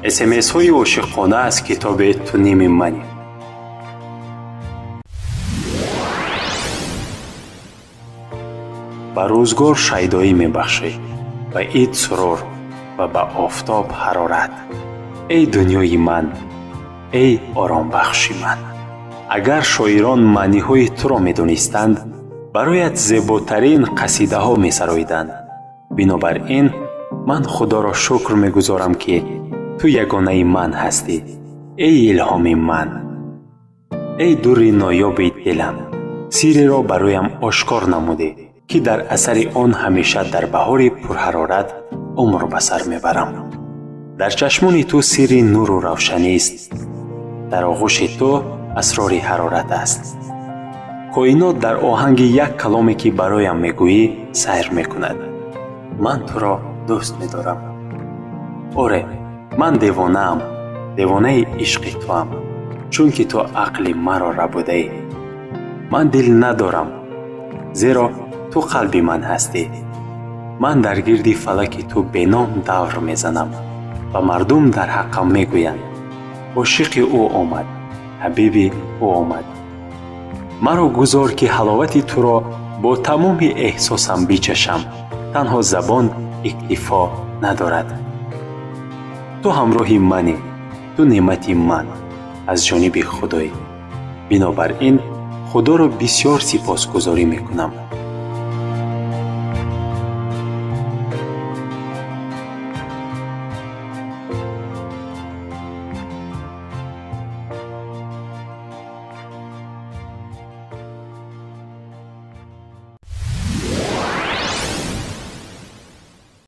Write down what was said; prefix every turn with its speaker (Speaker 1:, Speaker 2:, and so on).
Speaker 1: СМС-ҳои ошиқона аз китоби «Ту ними манӣ». Ба рӯзгор шайдоӣ мебахшӣ, ба ид сурур ва ба офтоб ҳарорат. Эй дунёи ман, эй оромбахши ман. Агар шоирон маъниҳои туро медонистанд, бароят зеботарин қасидаҳо месароиданд. Бинобар ин ман Худоро шукр мегузорам, ки ту ягонаи ман ҳастӣ, эй илҳоми ман. Эй дурри ноёби дилам, сирреро бароям ошкор намудӣ, ки дар асари он ҳамеша дар баҳори пурҳарорат умр ба сар мебарам. Дар чашмони ту сирри нуру равшанист, дар оғӯши ту асрори ҳарорат аст. Коинот дар оҳанги як каломе, ки бароям мегӯӣ, сайр мекунад. Ман туро дӯст медорам. Оре, ман девонаам, девонаи ишқи туам, чунки ту ақли маро рабудаӣ. Ман дил надорам, зеро ту қалби ман ҳастӣ. Ман дар гирди фалаки ту беном давр мезанам ва мардум дар ҳаққам мегӯянд: ошиқи ӯ омад, ҳабиби ӯ омад. Маро гузор, ки ҳаловати туро бо тамоми эҳсосам бичашам. Танҳо забон иктифо надорад. Ту ҳамроҳи манӣ, ту неъмати ман аз ҷониби Худоӣ. Бинобар ин Худоро бисёр сипосгузорӣ мекунам.